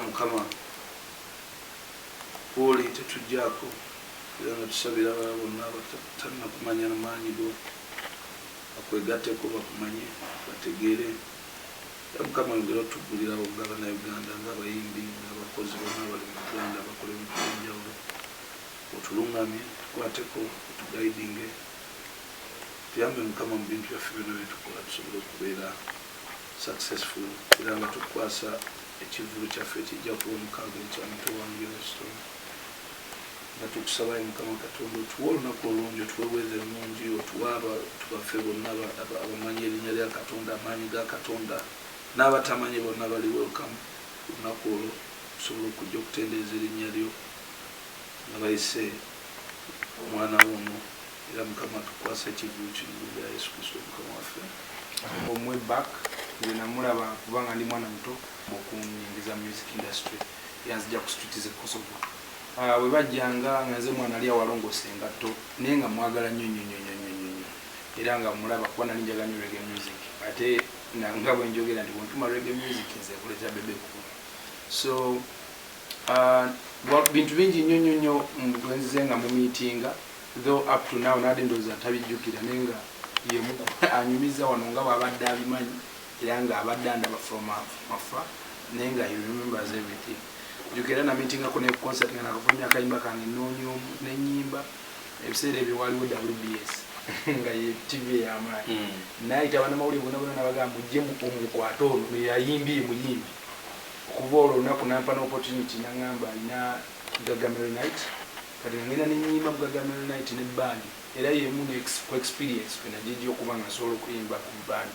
Mukama kwoli tetujjaako, era nga tusabira abalala bonna abatannakumanya na maanyi go bakwegatteko, bakumanye, bategeere. Era Mukama, yongera otuggulirawo ng'Abannayuganda, ng'abayimbi, ng'abakozi bonna abali mu Uganda bakola ebintu ebyenjawulo. Otulungamye, tukwateko, otuguidinge, tuyambe, Mukama, mu bintu byaffe byonna byetukola, tusobole okubeera successful. Era nga tukwasa ekivvulu kyaffe ekijja kuba 6 ekya muto wange Weston, nga tukusabayo, Mukama Katonda, otuwe olunaku olungi, otuwe weather ennungi, otuwe abantu baffe bonna abamanyi erinnya lya Katonda, amaanyi ga Katonda, n'abatamanyi bonna bali welcome olunaku olwo, tusobole okujja okutendereza erinnya lyo nga bayise omwana wo ono. Era Mukama, tukwasa ekivvulu kino mu lya Yesu Kristo Mukama waffe. Omwe back nze namulaba kubanga ndi mwana muto okunyingiza music industry, yanzija ku street ze Kosovo. Bwe bajjanga nga nze mwana ali awalongosa engatto, naye nga mwagala nnyo nnyo nnyo nnyo nnyo nnyo, era nga mulaba kuba nali njagala nnyo reggae music. Ate nga bwe njogera nti bwentuma reggae music, nze nkuleetera Bebe Cool. So bintu bingi nnyo nnyo nnyo bwenzize nga mumeetinga, though up to now naadde ndowooza tabijjukira, naye nga yemu anyumiza wano nga bw'abadde abimanyi, era nga abadde andaba from afar, naye nga he remembers everything. Jjukira era nameetingako ne concert nga nakafulumya akayimba kange Nnoonya Omu n'ennyimba. Ebiseera ebyo waliwo WBS nga ye TV ey'amaanyi. Nayita bannamawulire bonna bonna, nabagamba, "Mujje omukwate ono yayimbye muyimbi." Okuva olwo olunaku nampa n'opportunity, naŋŋamba alina Gagamel Night. Kati nga ngenda nenyimba mu Gagamel Night ne band, era yemu ku experience kwe nagijja okuba nga nsobola okuyimba ku band,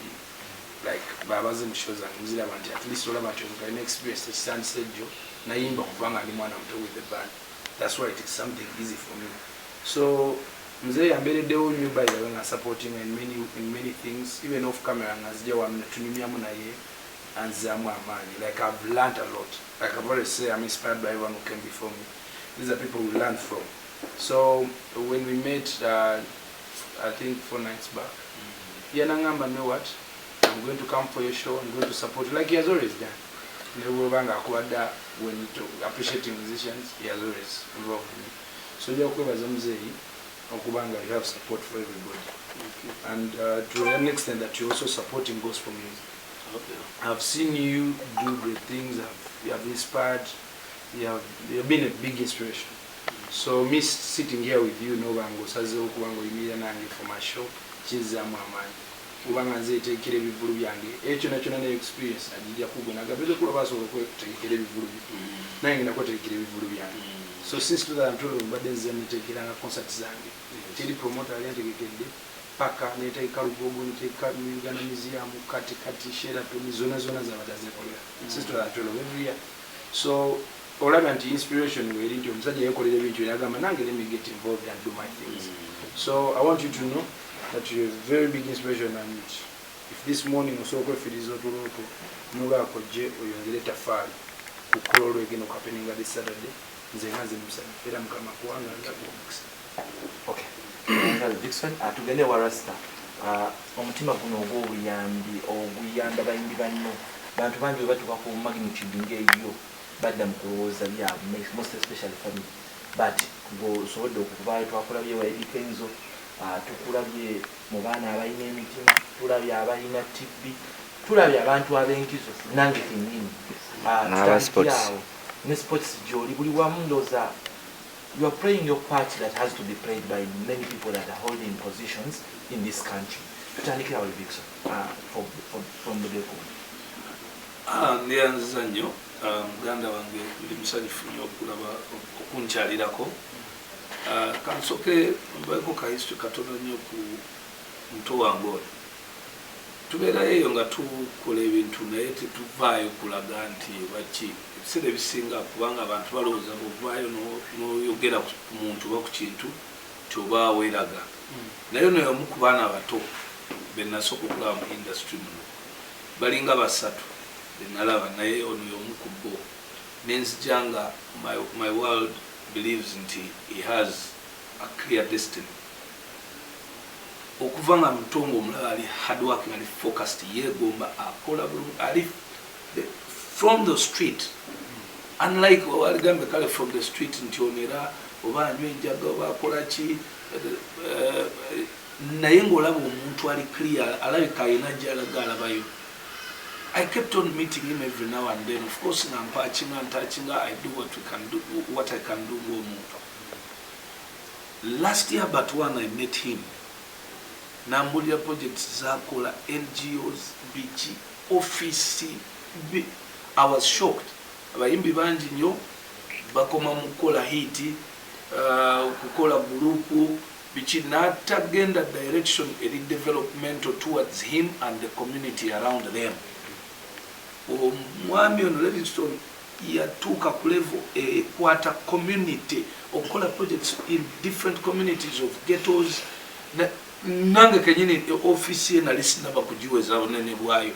like babaze mu show zange muziraba nti at least olaba nti omuntu alina experience, tekitandise jjo, nayimba kuva nga ndi mwana muto with the band. That's why it is something easy for me. So nze yambeereddewo nnyo, by the way, nga supporting in many things, even off camera, nga nzija wano netunyumyamu naye anzizaamu amaanyi. Like, I've learned a lot. Like I've always say, I'm inspired by everyone who came before me. These are people we learn from. So when we met, I think 4 nights back, yanangamba, "Know what? I'm going to come for your show. I'm going to support you," like he has always done. Ne bw'oba nga akubadde when you talk, appreciating musicians, he has always involved me. So nja kwebaza muzeeyi okuba nga you have support for everybody and to an extent that you're also supporting gospel music. I've seen you do great things. You have inspired. You have been a big inspiration. So me sitting here with you, nobanga osazeewo okuba nga oyimirira nange for my show, kinzizaamu amaanyi kubanga nze eteekera ebivulu byange ekyo nakyona ne experience agijja kugwe nagamba okuba basobola okwetegekera ebivulu byo, naye ngenda kwetegekera ebivulu byange. So since 2012 mbadde nziza neteekeranga concert zange, teri promoter ali antegekedde paka neteeka Lugogo, neteeka mu Uganda Museum, kati kati Sheraton, zona zona zabadde azekolera since 2012 every year. So olaba nti inspiration weri nti omusajja yekolera ebintu, yagamba, "Nange let me get involved and do my things." So I want you to know that you're a very big inspiration, and if this morning osobola okwefiiriza otulo two nobaako gye oyongere tafaali ku kukola olwegenda okuhappeninga this Saturday, nze nga nze musanyufu, era Mukama kuwanga nzakuwa omukisa. Okay. Dickson, tugende wa Rasta. Omutima guno ogw'obuyambi, oguyamba bayimbi banno, bantu bangi bwe batuuka ku magnitude ng'eyo badda mu kulowooza byabwe, most especially family, but ng'osobodde okuvaayo. Twakulabye wa Eddy Kenzo, tukulabye mu baana abalina emitima, tulabye abalina TB, tulabye abantu ab'enkizo, nange kennyini. N'aba sports. Tutandikire awo ne sports gy'oli buli wamu. Ndowooza you are playing your part that has to be played by many people that are holding positions in this country. Tutandikira awo, Dickson, from the Beko. Ah, neyanziza nnyo. Ah, muganda wange, ndi musanyufu nnyo okulaba okunkyalirako. Ah, kansoke mbaeko ka history katono nnyo ku muto wange ono. Tubeerayo eyo nga tukola ebintu, naye tetuvaayo kulaga nti baki ebiseera ebisinga, kubanga abantu balowooza bwovaayo n'oyogera ku muntu oba ku kintu nti oba weeraga. Naye ono yomu ku baana abato benasooka okulaba mu industry muno. Balinga basatu benalaba, naye ono yomu ku bo. Nenzija nga my world believes nti he has a clear destiny. Okuva nga muto nga omulaba ali hardworking, ali focused, yeegomba, akola bulungi, ali from the street. Unlike waligambe kale from the street nti onera oba anywa enjaga oba akola ki, naye ng'olaba omuntu ali clear, alabika alina gyalaga alabayo. I kept on meeting him every now and then. Of course, nga mpachinga, ntachinga, I do what we can do, what I can do ng'omuntu. Last year but one, I met him. Nambulira projects zakola, NGOs, biki, office. I was shocked. Abayimbi bangi nnyo bakoma mu kukola hit, kukola group, biki, n'atagenda direction eri developmental towards him and the community around them. Omwami ono Livingstone yatuuka ku level ekwata community, okukola projects in different communities of ghettos. Nange kenyini office ye nali sinaba kugiweza bunene bwayo.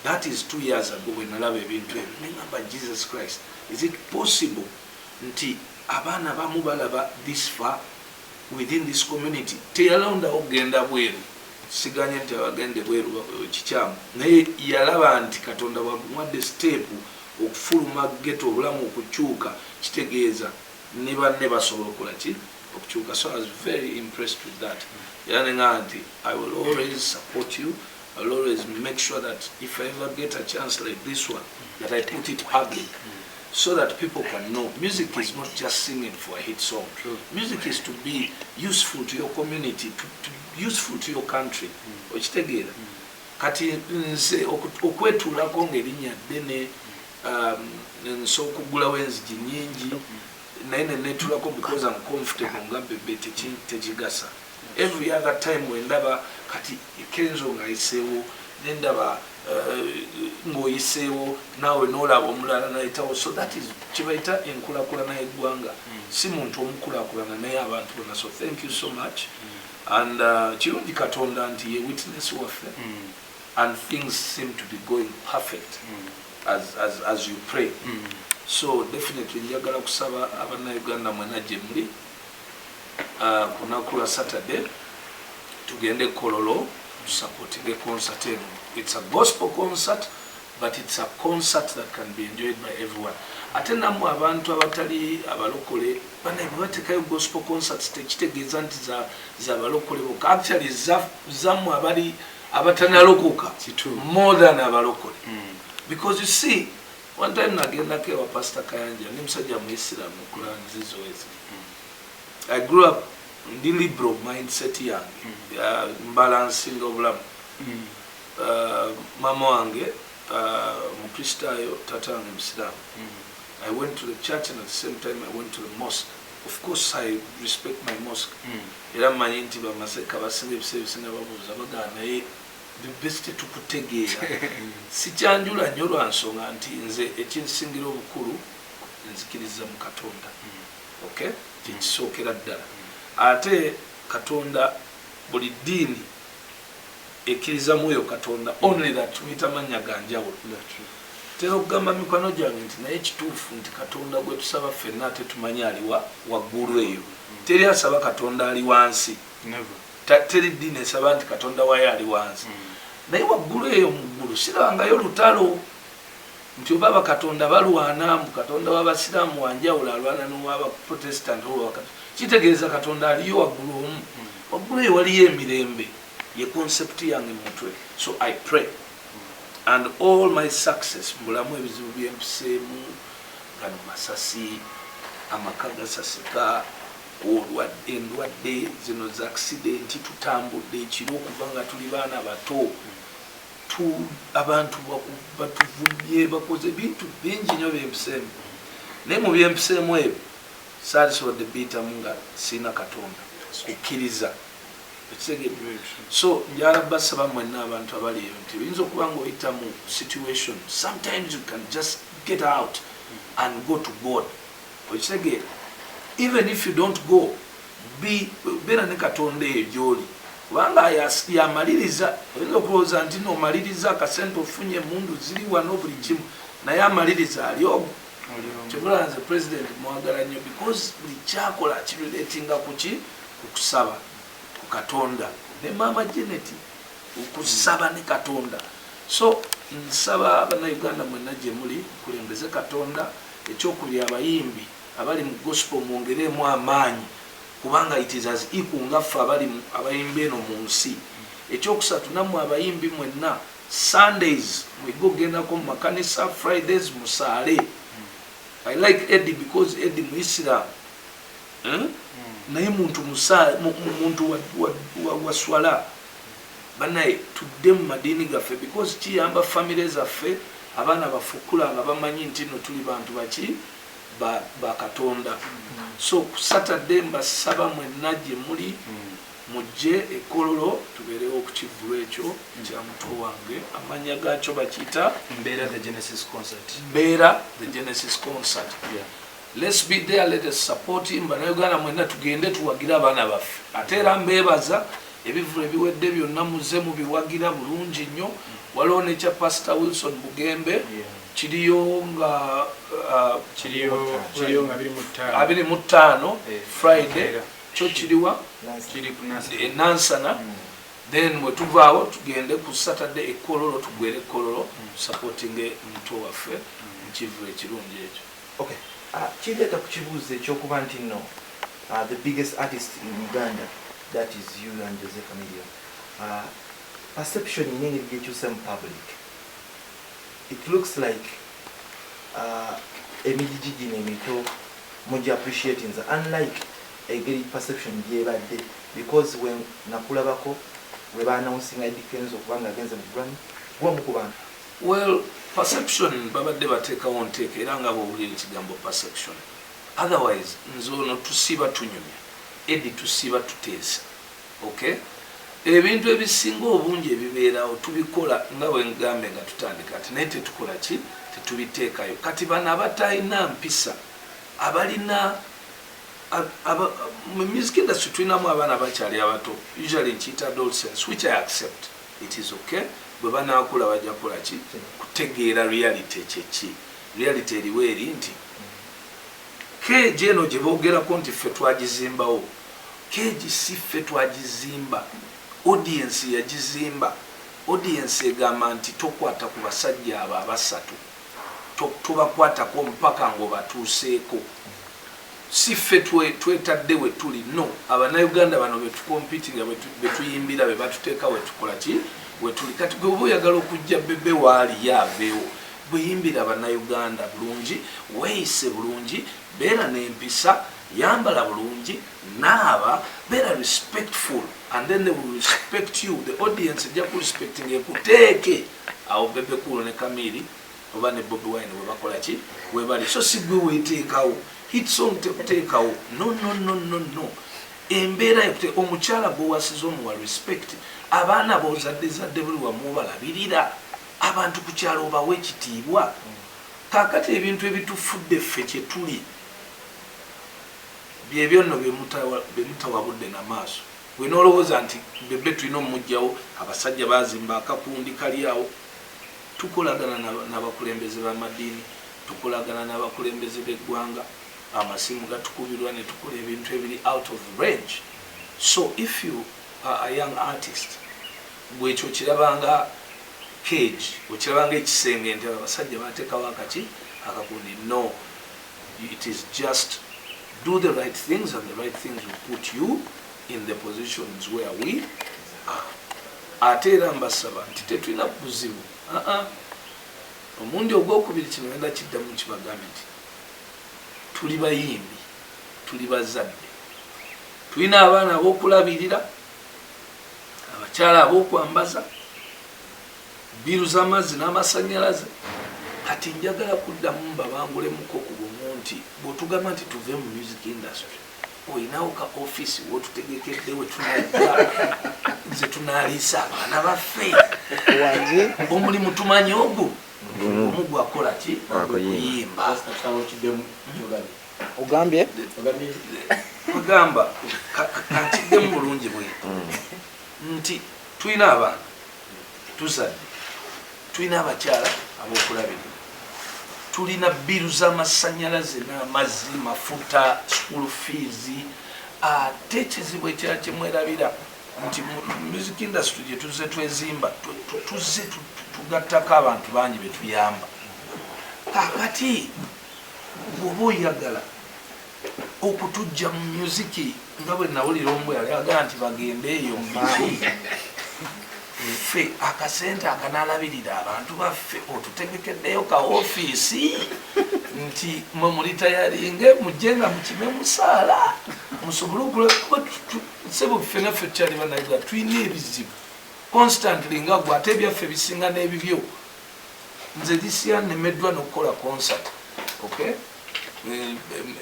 That is 2 years ago bwe nalaba ebintu ebyo, neŋamba, "Jesus Christ, is it possible nti abaana bamu balaba this far within this community?" Teyalondawo kugenda bweru. Siganye nti abagende bweru kikyamu, naye yalaba nti Katonda bwamuwadde step okufuluma ghetto, obulamu okukyuka, kitegeeza ne banne basobola okukola ki? Okukyuka. So I was very impressed with that. Era neŋaa nti I will always support you. I will always make sure that if I ever get a chance like this one, that I put it public so that people can know music is not just singing for a hit song. True. Music is to be useful to your community, to useful to your country. Okitegeera? Kati nze okwetuulako ng'erinnya ddene, nsobola okugulawo enzigi nyingi, naye nenetulako because I'm comfortable nga Bebe, tekigasa. Every other time wendaba kati Kenzo ng'ayiseewo, nendaba ng'oyiseewo naawe, n'olaba omulala nayitawo. So that is kibayita enkulakulana y'eggwanga, si muntu omukulakulana, naye abantu bonna. So thank you so much. And kirungi Katonda nti ye witness waffe and things seem to be going perfect as you pray. So definitely njagala kusaba abannayuganda mwena gye muli, ku lunaku lwa Saturday tugende Kololo tusupportinge concert eno. It's a gospel concert, but it's a concert that can be enjoyed by everyone. Ate nammwe abantu abatali abalokole, banaye, bwe bateekayo gospel concerts tekitegeeza nti za balokole bokka. Actually zammwe abali abatanalokoka Kituufu. more than abalokole, because you see, one time nagendako ewa Pastor Kayanja, ndi musajja muisiramu okulanzizo ezi. I grew up ndi liberal mindset yange, mbalansinga obulamu. Mama wange mukristaayo, tata wange musiraamu. I went to the church and at the same time I went to the mosque. Of course I respect my mosque, era mmanyi nti bamaseka basinga ebiseera ebisinga babuuza bagaa, naye best tetukutegeera. Sikyanjula nnyo lwa nsonga nti nze ekinsingira obukulu nzikiriza mu Katonda. Okay, kyekisookera ddala. Ate Katonda, buli ddiini ekkiriza mu oyo Katonda, only that tumuyita mannya ga njawulo. Tera okugamba mikwano gyange nti naye kituufu nti Katonda gwe tusaba ffenna ate tumanyi aliwa waggulu eyo. Teri asaba Katonda ali wansi. Never. Teri ddiini esaba nti Katonda waayo ali wansi, naye waggulu eyo mu ggulu sirabangayo lutalo nti oba bakatonda balwana, mbu Katonda w'abasiraamu wanjawulo alwana n'owabaprotestant oba kitegeeza Katonda aliyo waggulu omu. Waggulu eyo waliyo emirembe, ye concept yange mu mutwe. So I pray, and all my success mu bulamu, ebizibu byempiseemu, gano masasi, amaka gasasika, endwadde zino za accident, tutambudde ekiro okuva nga tuli baana bato, abantu batuvumye, bakoze ebintu bingi nnyo byempiseemu, naye mu byempiseemu ebyo saalisobodde biyitamu nga siina Katonda, kukkiriza. Ekitegedde? Very true. So njala basaba mwenna abantu abali eyo nti oyinza okuba nga oyita mu situation, sometimes you can just get out and go to God. Okitegeera? Even if you don't go, beera ne Katonda eyo gyoli, kubanga yamaliriza. Oyinza okulowooza nti nomaliriza akasente, ofunye emundu ziri wano, buli kimu, naye amaliriza ali ogwo. Kyebula nze president mwagala nnyo because buli kyakola kirelatinga kuki? Ku kusaba ku Katonda ne Maama Janet, okusaba ne Katonda. So nsaba Bannayuganda mwenna gye muli, kulembeze Katonda. Ekyokubiri, abayimbi abali mu gospel mwongeremu amaanyi, kubanga it is as equal nga ffe abali abayimbi eno mu nsi. Ekyokusatu, nammwe abayimbi mwenna, Sundays mwige ogendako mu makanisa, Fridays musaale. I like Eddie because Eddie Muisiramu, hmm? Naye muntu muntu wa swala. Banaye, tudde mu madiini gaffe because kiyamba famire zaffe, abaana bafukula nga bamanyi nti no tuli bantu baki ba Katonda. So ku Saturday mbasaba mwenna gye muli, mujje ekololo tubeerewo ku kivvulu ekyo kya muto wange. Amanya gaakyo bakiyita Mbeera The Genesis Concert. Mbeera The Genesis Concert. Let's be there, let us support him. Bannayuganda mwenna tugende tuwagire abaana baffe. Ate era mbeebaza ebivvulu ebiwedde byonna muze mubiwagira bulungi nnyo. Waliwo nekya Pastor Wilson Bugembe, kiriyo nga kiriyo nga 25. 25. Friday. Kyo kiriwa? Kiri ku Nansana. E Nansana. Then bwe tuvaawo tugende ku Saturday ekololo, tugwere ekololo, supportinge muto waffe mu kivvulu ekirungi ekyo. Okay. Kireeta ku kibuuzo ekyokuba nti nno the biggest artist in Uganda, that is you and Jose Chameleone, perception ina engeri gyekyuse mu public. It looks like emigigi gino emito mugi appreciatinza, unlike engeri perception gyebadde, because when nakulabako we baannouncinga Eddy Kenzo okubanga agenze mu Grammy, gwomu ku bantu. Well, perception babadde bateekawo nteeka, era nga bwowulira ekigambo perception. Otherwise nze ono tusiiba tunyumya, Eddy tusiiba tuteesa. Okay, ebintu ebisinga obungi ebibeerawo tubikola nga bwe ngambe nga tutandika nti naye tetukola ki, tetubiteekayo. Kati bano abatalina mpisa, abalina mu music industry tulinamu abaana bakyali abato, usually nkiyita adolescence, which I accept, it is okay. Bwe banakula bajja kukola ki, kutegeera reality kyeki. Reality eriwo eri nti cage eno gye boogerako nti ffe twagizimbawo, cage si ffe twagizimba, audience yagizimba. Audience egamba nti tokwata ku basajja abo abasatu, tobakwatako mpaka ng'obatuuseeko. Si ffe twetadde we tuli, no. Abannayuganda bano betucompetinga, betuyimbira, be batuteeka wetukola ki, wetuli. Kati gwe oba oyagala okujja Bebe waali ye aveewo, bweyimbira Abannayuganda bulungi, weeyise bulungi, beera n'empisa, yambala bulungi, naaba, beera respectful, and then they will respect you. The audience ejja kurespecting ekuteeke awo Bebe Cool ne Chamili oba ne Bobi Wine webakola ki, webali. So si gwe weteekawo, hit song tekuteekawo. No, no, no, no, no. Embeera ekute omukyala gwowasiza omuwa respect, abaana bozadde zadde buli wamu obalabirira, abantu ku kyalo obawa ekitiibwa. Kakati ebintu ebitufudde ffe kyetuli byebyo nno byemutawabudde namaaso. Gwe nolowooza nti Bebe tulina omugjawo, abasajja bazimba akakundi kali awo. Tukolagana n'abakulembeze b'amadiini, tukolagana n'abakulembeze b'eggwanga, amasimu gatukubirwa ne tukola ebintu ebiri out of range. So if you are a young artist, bwekyo okirabanga cage, okirabanga ekisenge nti abasajja bateekawo akaki akakundi, no. It is just do the right things and the right things will put you in the positions where we are. Ate era mbasaba nti tetulina buzibu. Aa, omundi ogwokubiri kino ngenda kiddamu kibagambe nti tuli bayimbi, tuli bazadde, tulina abaana ab'okulabirira, abakyala ab'okwambaza, bill z'amazzi n'amasanyalaze. Kati njagala kuddamu mbabangulemuko ku bumu nti bw'otugamba nti tuve mu music industry, olinawo ka offisi wotutegekedde we tunajja nze tunaliisa abaana baffe? Wangi. Omulimu tumanyi ogwo omu gwakola ki? Kuyimba. Ogambye? Agamba kankiddemu bulungi bwe nti tulina abaana tuzadde, tulina abakyala ab'okulabirira, tulina bill z'amasanyalaze n'amazzi, mafuta, school fees. Ate ekizibu ekirala kyemwerabira nti mu music industry gye tuzze twezimba, tuzze tugattako abantu bangi betuyamba. Kakati Bw'oba oyagala okutujja mu music, nga bwe nawulira omu yali agamba nti bagende eyo mbiki, ffe akasente akanalabirira abantu baffe otutegekeddeyo ka ofiisi nti mwe mulitayalinge, mujje nga mukime musaala musobole okuba. Sebo, ffe naffe tukyali Bannayuganda, tulina ebizibu constantly nga gwe, ate ebyaffe bisinga n'ebibyo. Nze this year nemeddwa n'okukola concert, okay?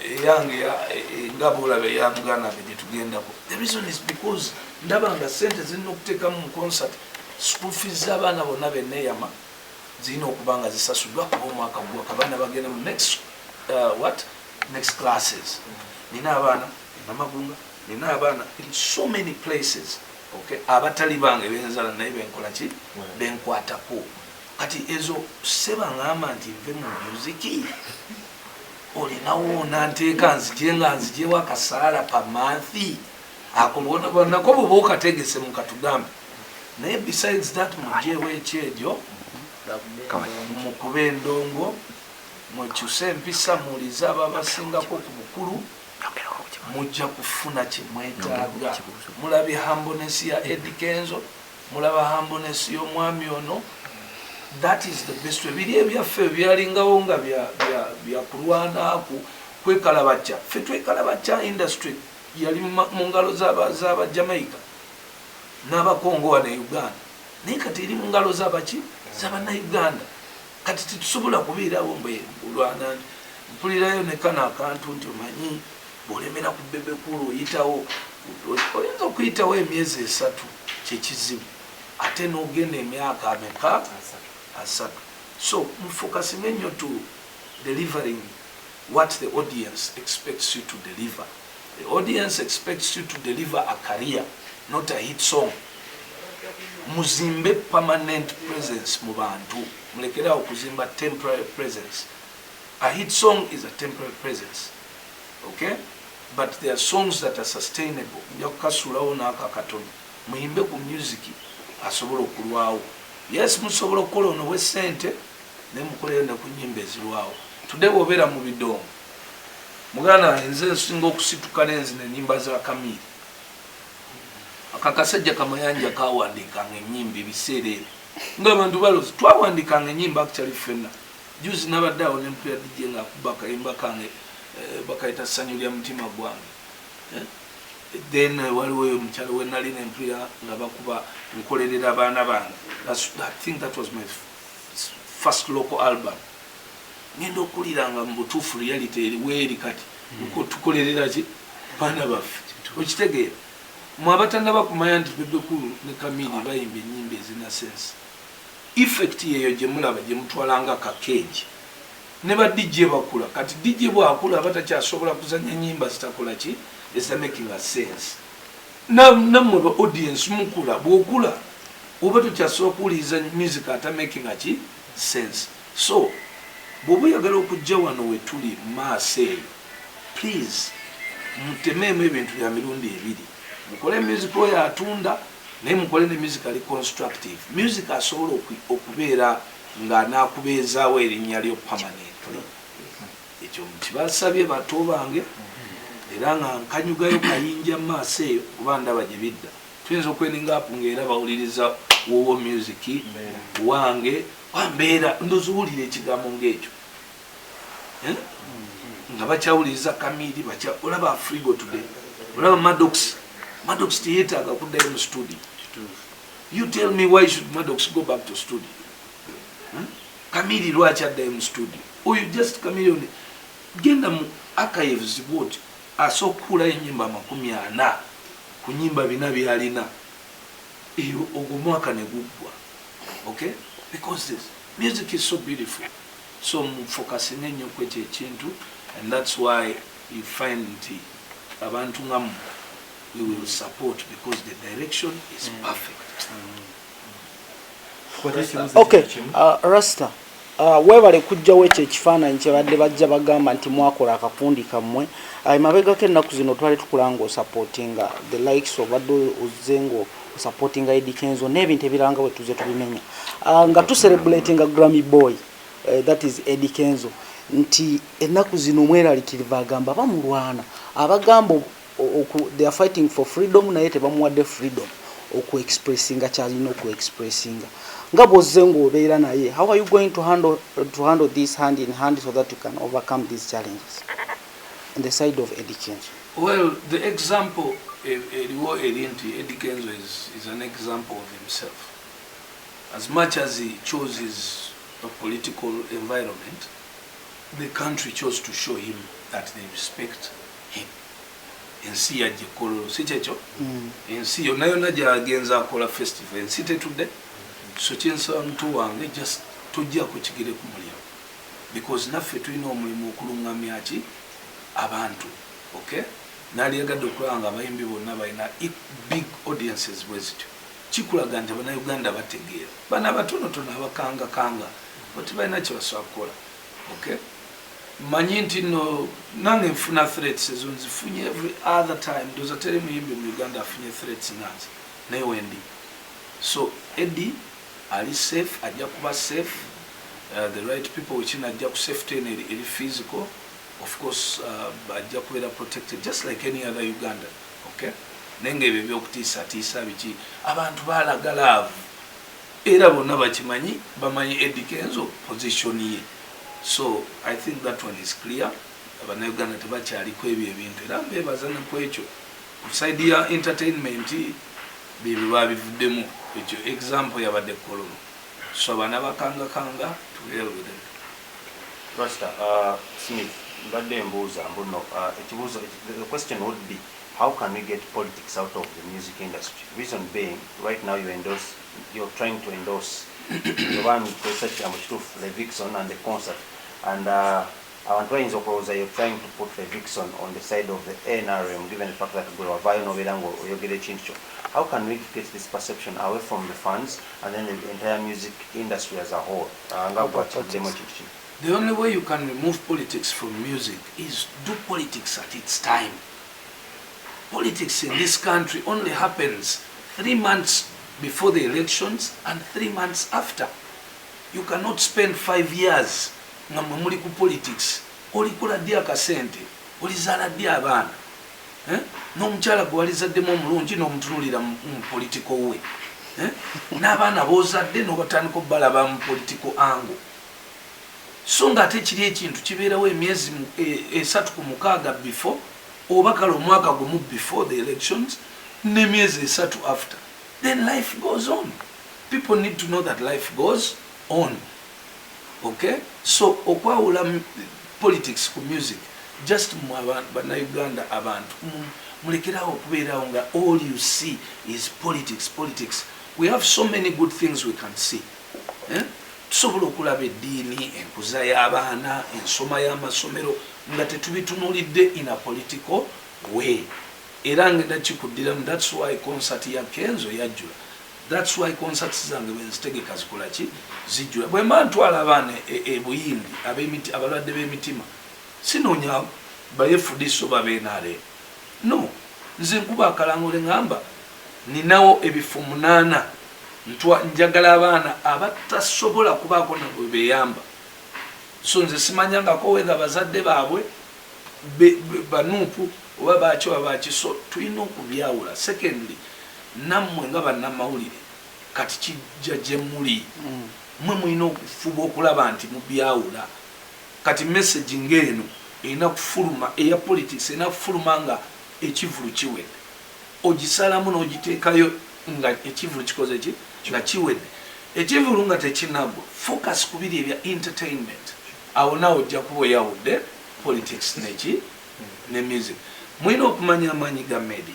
Eyange nga boolaba eya muganda wange gyetugendako. The reason is because ndaba nga sente zirina okuteekamu mu concert, school fees z'abaana bonna benneeyama zirina okuba nga zisasuddwa, kuba omwaka gwaka abaana bagenda mu next what next classes. Nina abaana Namagunga, nina abaana in so many places, okay? Abatali bange benzala naye benkola ki, benkwatako. Kati ezo seba ngamba nti nve mu music, olinawo nanteeka nzije nga nzijewo akasaala pa month ako nako bwoba okategese mukatugambe. Naye besides that, mujeewo ekyegyo, mukube endongo, mukyuse empisa, muwulize ababasingako ku bukulu, mujja kufuna kyemwetaaga. Mulabye humbleness ya Eddie Kenzo, mulaba humbleness y'omwami ono. That is the best way. Biri ebyaffe byalingawo nga bya kulwana kwekalabacca. Ffe twekalabacca, industry yali mu ngalo z'aba Jamaica n'Abakongo wano e Uganda, naye kati eri mu ngalo z'abaki, z'Abannayuganda. Kati tetusobola kubeerawo mbe kulwana. Mpulirayo ne kano akantu nti omanyi bw'olemera ku Bebe Cool oyitawo, oyinza okuyitawo emyezi 3, kyekizibu, ate n'ogenda emyaka ameka? 30. So mufocusinge nnyo to delivering what the audience expects you to deliver. The audience expects you to deliver a career, not a hit song. Muzimbe permanent presence mu bantu, mulekerawo okuzimba temporary presence. A hit song is a temporary presence, okay? But there are songs that are sustainable. Nja kukasuulawo n'ako akatono. Muyimbe ku music asobola okulwawo. Yes, musobola okukola ono wesente, naye mukoleyo ne ku nyimba ezirwawo. Tudde bw'obeera mu bidongo, muganda wange, nze nsinga okusituka n'enzina ennyimba za Kamiiri. Akakasajja Kamayanja kawandiikanga ennyimba ebiseera ebyo ng'abantu balozi twawandikanga ennyimba. Actually ffenna juzi nabadde awo nempulira DJ ng'akuba akayimba kange, bakayita Ssanyu lya Mutima Gwange. Then waliwo oyo omukyalo we nali nempulira nga bakuba Nkolerera Abaana Bange. I think that was my first local album. Ngenda okuwulira nga mu butuufu reality eri weeri. Kati tukolerera ki baana baffe? Okitegeera? Mwe abatannaba kumanya nti Bebe Cool ne Kamiri bayimba ennyimba ezina sense, effect yeeyo gye mulaba gye mutwalanga kakeegi. Ne ba DJ bakula. Kati DJ bwakula aba takyasobola kuzanya nyimba zitakola ki, ezitamakinga sense. Nammwe ba audience mukula. Bwokula oba tokyasobola kuwuliriza music atamakinga ki sense. So bw'oba oyagala okujja wano we tuli mu maaso eyo, please mutemeemu ebintu bya mirundi ebiri. Mukole music oyo atunda, naye mukole ne music ali constructive, music asobola okubeera ng'anaakubeezaawo erinnya lyo permanently. Ekyo kibasabye bato bange, era nga nkanyugayo kayinja mu maaso eyo, kuba ndaba gye bidda. Tuyinza okwendinga apu ngaera bawuliriza wowo music wange wambeera ndozi owulira ekigambo ngaekyo. Eh? Nga bakyawuliriza Kamiri, olaba Afrigo today, olaba Maddox. Maddox teyetaaga kuddayo mu studio. You tell me, why should Maddox go back to studio? Kamiri lwaki addayo mu studio? Oyo just Chameleone, genda mu archives bwoti, asobola okukuulayo enyimba 40 ku nyimba 400 byalina eyo, ogwo mwaka ne guggwa, okay? Because this music is so beautiful. So mufocusinge nnyo ku ekyo ekintu, and that's why you find nti abantu nga mmwe we will support, because the direction is perfect. Okay, Rasta, webale kujjawo ekyo ekifaananyi kyebadde bajja bagamba nti mwakola akakundi kammwe. Emabegako ennaku zino twali tukula nga osupportinga the likes, obadde ozze nga osupportinga Eddy Kenzo n'ebintu ebirala nga bwe tuze tubimenya, nga tucelebratinga Grammy Boy, that is Eddy Kenzo. Nti ennaku zino omweralikirivu agamba bamulwana, abagamba they are fighting for freedom, naye tebamuwadde freedom okuexpressinga kyalina okuexpressinga. Nga bwozze ng'obeera naye, how are you going to handle this hand in hand so that you can overcome these challenges on the side of Eddie Kenzo? Well, the example eriwo eri nti Eddie Kenzo is an example of himself. As much as he chose his political environment, the country chose to show him that they respect him. Ensi yajja ekololo, si kyekyo? Ensi yonna yonna gyagenza akola festival, ensi tetudde. So kyensaba, muto wange, just tojjako kigere ku muliro, because naffe tulina omulimu okuluŋŋamya ki abantu, okay? Nalyagadde okulaba nga abayimbi bonna balina big audiences bwe zityo. Kikulaga nti Abannayuganda bategeera. Bano abatonotono abakangakanga bo tebalina kyebasobola kukola, okay? Manyi nti no nange nfuna threats, ezo nzifunye every other time. Ndoza teri muyimbi mu Uganda afunye threats nganze, naye wendi. So Eddie ali safe, ajja kuba safe. The right people wekina ajja ku safety eno eri physical, of course. Ajja kubeera protected just like any other Ugandan, okay? Naye nga ebyo ebyokutiisatiisa biki, abantu balaga love era bonna bakimanyi, bamanyi Eddie Kenzo position ye. So I think that one is clear. Abannayuganda tebakyaliko ebyo ebintu, era mbebaza neku ekyo. Ku side ya entertainment, byebyo babivuddemu. Ekyo example yabadde Kololo. So abaana bakangakanga, tubeere. Rasta Smith, mbadde mbuuza mbuno ekibuuzo, the question would be, how can we get politics out of the music industry? Reason being, right now you're trying to endorse, oba nkozesa kigambo kituufu, Levixone and the concert, and abantu bayinza okulowooza you're trying to put Levixone on the side of the NRM, given the fact that gwe wavaayo n'obeera nga oyogera ekintu kyo. How can we get this perception away from the fans and then the entire music industry as a whole, nga bwakiddemu ekintu kino? The only way you can remove politics from music is do politics at its time. Politics in this country only happens 3 months before the elections and 3 months after. You cannot spend 5 years nga mwe muli ku politics. Olikola ddi akasente? Olizaala ddi abaana? Eh? N'omukyala gwe walizaddemu omulungi n'omutunulira mu political we. Eh? N'abaana b'ozadde n'obatandika obbalaba mu political angle. So nga ate kiri ekintu kibeerawo emyezi 3 ku 6 before, oba kale omwaka gumu before the elections n'emyezi 3 after. Then life goes on. People need to know that life goes on, okay? So okwawula politics ku music, just mu Bannayuganda, abantu mulekerawo okubeerawo nga all you see is politics, politics. We have so many good things we can see, eh? Tusobola okulaba eddiini, enkuza y'abaana, ensoma y'amasomero nga tetubitunulidde in a political way. Era ngenda kikuddiramu, that's why concert ya Kenzo yajjula. That's why concerts zange bwenzitegeka zikola ki? Zijjula. Bwe mba ntwala abaana e Buyindi abalwadde b'emitima, sinoonya bayefudiso babenare, no. Nze nkuba akalango ne ŋŋamba ninawo ebifo 8, njagala abaana abatasobola kubaako nabwe beyamba. So nze simanyangako whether bazadde baabwe banuupu oba baki oba baki. So tulina okubyawula. Secondly, nammwe nga bannamawulire, kati kijja gye muli. Mwe mulina okufuba okulaba nti mubyawula. Kati message ng'eno erina kufuluma, eya politics erina kufuluma nga ekivulu kiwedde. Ogisalamu n'ogiteekayo nga ekivulu kikoze ki? Nga kiwedde. Ekivulu nga tekinagwa, focus ku biri ebya entertainment. Awo naawe ojja kuba oyawudde politics neki ne music. Mulina okumanya amaanyi ga media,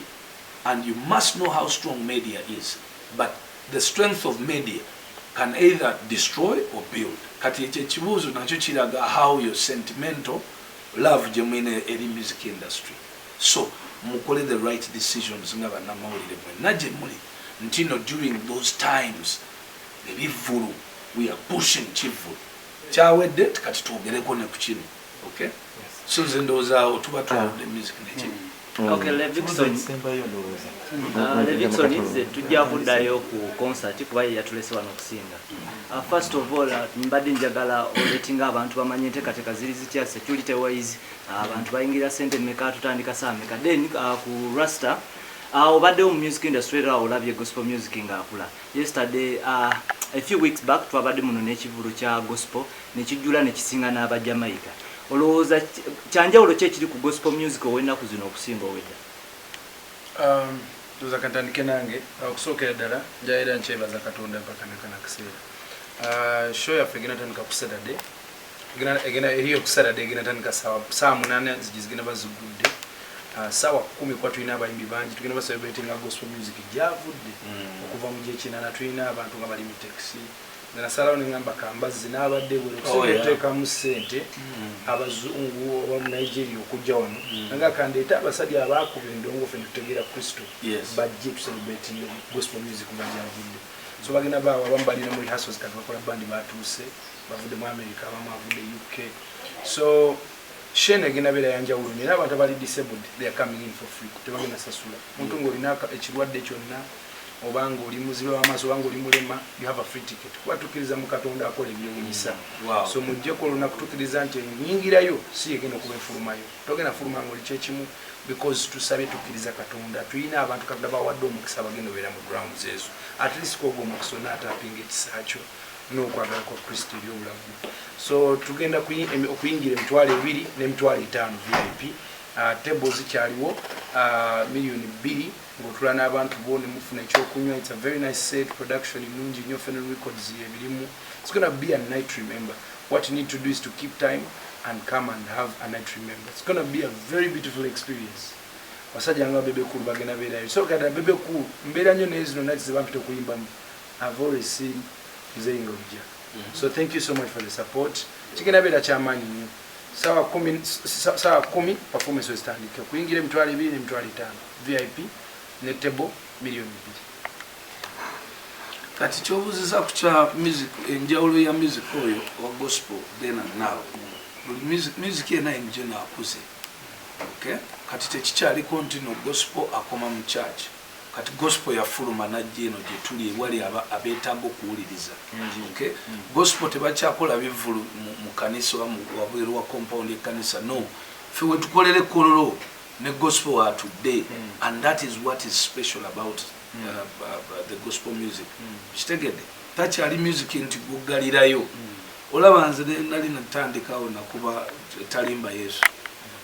and you must know how strong media is, but the strength of media can either destroy or build. Kati ekyo ekibuuzo nakyo kiraga how your sentimental love gye mulina eri music industry. So mukole the right decisions nga bannamawulire mwenna gye muli, nti no, during those times ebivvulu, we are pushing kivvulu kyawedde, kati twogereko ne ku kino, okay? So nze ndowooza awo tuba twawudde music neki. Okay, Levixone. Sembayo ndowooza. Levixone nze tujja kuddayo ku concert kuba ye yatulese wano okusinga. First of all, mbadde njagala oletinga abantu bamanye enteekateeka ziri zitya, security wise, abantu bayingira sente mmeka, tutandika saa mmeka. Then ku Rasta, obaddewo mu music industry era olabye gospel music ng'akula. Yesterday, a few weeks back, twabadde muno n'ekivulu kya gospel nekijjula nekisinga n'Abajamaica. Olowooza kyanjawulo ki ekiri ku gospel music ow'ennaku zino okusinga ow'edda? Ndowooza kantandike nange. Okusookera ddala njaera nkyebaza Katonda mpaka nakana kaseera. Show yaffe egenda tandika ku Saturday. Egenda eriyo ku Saturday, egenda tandika saa 8, nzigi zigenda bazigudde. Saawa 10, kuba tulina abayimbi bangi, tugenda bacelebratinga gospel music gyavudde okuva mu gyekinana. Tulina abantu nga bali mu taxi nga nasalawo neŋamba kambazzi n'abadde bwe okuteekamu ssente abazungu oba mu Nigeria okujja wano, nga kandeete abasajja abakuba endongo, ffe netutegeera Kristo, bajje tucelebrating gospel music kuva gyavudde. So bagenda baawo, abamu balina mu rehearsals kati bakola bandi, batuuse bavudde mu America, abamu avudde UK. So show eno egenda beera yanjawulo nnyo, era abantu abali disabled, they are coming in for free, tebagenda sasula. Muntu ng'olina ekirwadde kyonna, oba ng'oli muzibe w'amaaso, oba ng'oli mulema, you have a free ticket, kuba tukkiriza mu Katonda akola ebyewunyisa. So mujjeko olunaku, tukkiriza nti enyingirayo si yegenda okuba efulumayo, togenda fuluma ng'oli kyekimu, because tusabye, tukkiriza Katonda. Tulina abantu Katonda bawadde omukisa abagenda obeera mu grounds ezo. At least kwogwo omukisa onaatapinga ekisa kyo n'okwagala kwa Kristo eri obulamu. So tugenda okuyingira 20,000 n'emitwalo 5 VIP. Table zikyaliwo, 2 million ng'otula n'abantu bo ne mufuna ekyokunywa. It's a very nice set, production nnungi nnyo, Fenon Records ebirimu. It's gonna be a night to remember. What you need to do is to keep time and come and have a night to remember. It's gonna be a very beautiful experience. Basajja nga Bebe Cool bagenda beerayo. So kati Bebe Cool mbeera nnyo, naye zino nights zebampita okuyimbamu, I've always seen Mzee ng'ojja. So thank you so much for the support. Kigenda beera kyamaanyi nnyo. Saawa 10 performance wezitandika, okuyingira 20,000 n'emitwalo 5 VIP, ne table 2 million. Kati kyobuuziza ku kya music, enjawulo ya music oyo owa gospel then and now, buli music yenna emugeno akuze. Okay, kati tekikyaliko nti no gospel akoma mu church. Kati gospel yafuluma najja eno gye tuli ewali abeetaaga okuwuliriza. Okay, gospel tebakyakola bivulu mu kanisa oba wabweru wa compound ekkanisa. No, ffe wetukolera ekkololo ne gospel watudde, and that is what is special about the gospel music. Kitegedde, takyali music nti guggalirayo. Olaba nze nali natandikawo nakuba Talimba Yesu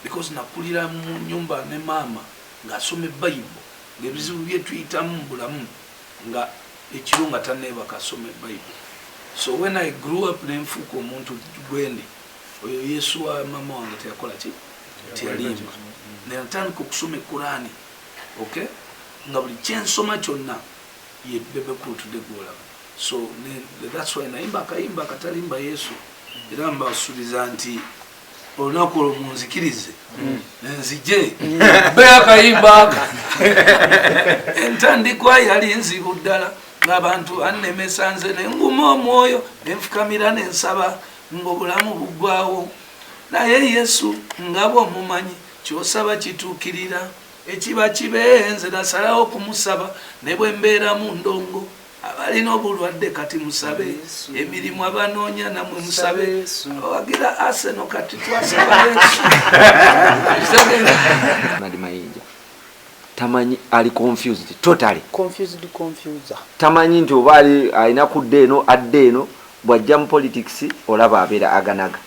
because nakulira mu nyumba ne maama ng'asoma ebayibuli, ng'ebizibu byetuyitamu mu bulamu, nga ekiro nga taneebaka asoma ebayibuli. So when I grew up nenfuuka omuntu gwendi, oyo Yesu wa maama wange teyakola ki, teyalimba. Nenatandika okusoma Ekurani, okay, nga buli kyensoma kyonna ye Bebe Cool today gwolaba. So that's why nayimba akayimba akatalimba Yesu, era mbasuubiza nti olunaku olwo munzikirize nzije be akayimba aka. Entandikwa yali nzibu ddala, ng'abantu annemesa, nze nenguma omwoyo, nenfukamira nensaba ng'obulamu buggwawo, naye Yesu nga bw'omumanyi, kyosaba kituukirira, ekiba kibe. Nze nasalawo okumusaba ne bwe mbeera mu ndongo. Abalina obulwadde kati musabe, emirimu abanoonya namwe musabe, abawagira Arsenal kati twasaba Yesu. Nadi Mayinja tamanyi, ali confused totally. Confused, confuser. Tamanyi nti oba ali alina kudda eno, adda eno. Bw'ajja mu politics olaba abeera aganaga,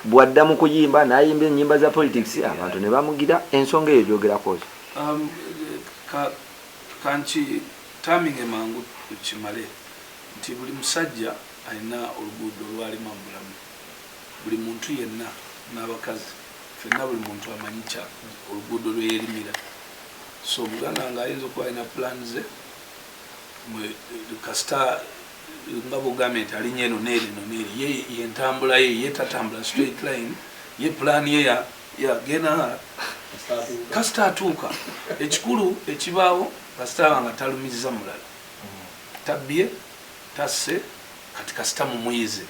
bw'adda mu kuyimba n'ayimba ennyimba za politics, abantu ne bamugira. Ensonga eyo gyogerako ki? Kanki taminge mangu kimale nti buli musajja alina oluguudo lwalima mu bulamu, buli muntu yenna n'abakazi fenna, buli muntu amanyi kya oluguudo lwe yerimira. So muganda wange ayinza okuba alina plan ze kasita nga bwogambye nti alinya eno neeri eno neeri, ye yentambula ye, ye tatambula straight line, ye plan ye yagenda kasita atuuka. Ekikulu ekibaawo, kasita aba nga talumiza mulala, tabbye, tasse, kati kasita mumuyize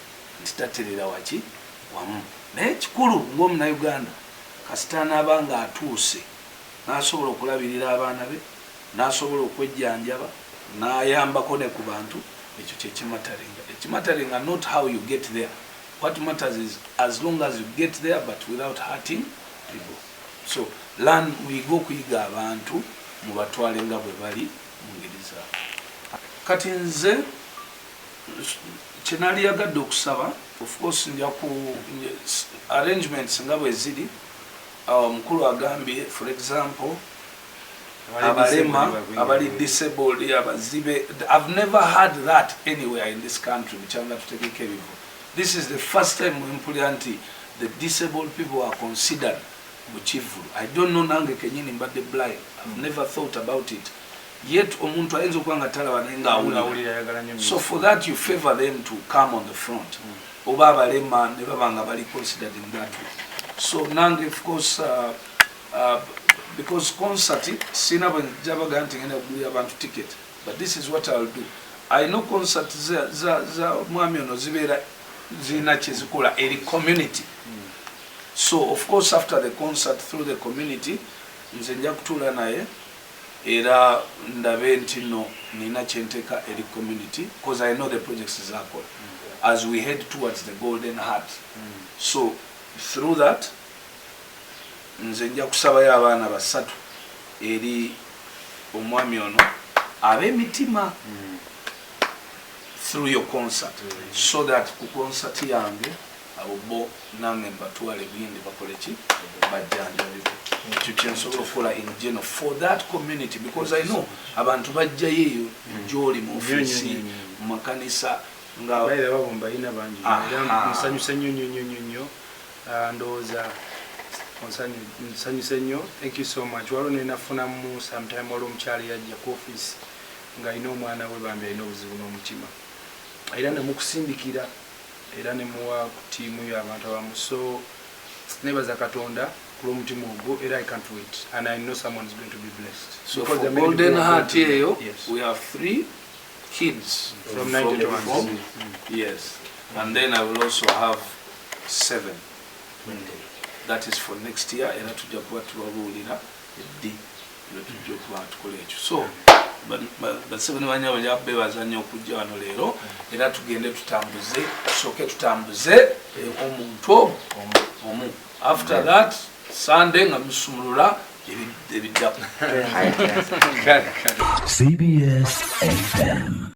nti taterera waki wamu. Naye ekikulu ng'omunauganda, kasita anaaba nga atuuse. N'asobola okulabirira abaana be, n'asobola okwejjanjaba, n'ayambako ne ku bantu. Ekyo kyekimatteringa. Ekimatteringa not how you get there. What matters is as long as you get there, but without hurting people. So learn, muyige okuyiga abantu, mubatwale nga bwe bali mu ngeri zaabwe. Kati nze kyenaliyagadde okusaba, of course nja ku arrangements nga bwe ziri, omukulu agambye, for example, abalema, abali disabled, abazibe. I've never had that anywhere in this country. Bukyanga tutegeka ebivo, this is the first time wempulira nti the disabled people are considered mu kivvulu. I don't know, nange kenyini mbadde blind, I've never thought about it yet. Omuntu ayinza okuba nga talaba naye ngaawulira, so for that you favor them to come on the front, oba abalema ne baba nga bali considered in that way. So nange, of course, because concert sina bwe njabaga nti ngenda kugulira abantu ticket, but this is what I'll do. I know concert za mwami ono zibeera zirina kyezikola eri community. So of course after the concert, through the community, nze nja kutuula naye era ndabe nti no nina kyenteeka eri community, because I know the projects zakola as we head towards the Golden Heart. So through that, nze nja kusabayo abaana basatu eri omwami ono ab'emitima through your concert, so that ku concert yange abo bo nange mbatwale bindi bakole ki, bajjanjabibwe. Ekyo kyensobola okukola in general for that community, because I know abantu bajjayo eyo gyoli mu ofiisi, mu makanisa nga Bayira babo mbayina bangi. Era nsanyuse nnyo nnyo nnyo nnyo nnyo. Ndowooza nsanyuse nnyo. Thank you so much. Waliwo nenafunamu sometime, waliwo omukyala yajja ku office ng'alina omwana we, bambi alina obuzibu n'omutima, era nemukusindikira era nemuwa ku ttiimu yo abantu abamu. So nebaza Katonda ku lw'omutima ogwo, era I can't wait and I know someone is going to be blessed. So Because for there are many Golden people who are Heart going to be- eyo, yes. we have three kids From 90 to from, yes, and then I will also have seven. That is for next year. Era tujja kuba tubabuulira eddi lwe tujja okuba tukola ekyo. So basebe ne banyabo, nja bebaza nnyo okujja wano leero, era tugende tutambuze, tusooke tutambuze omuntu omu. After that, Sunday nga musumulula ebiddako. CBS FM.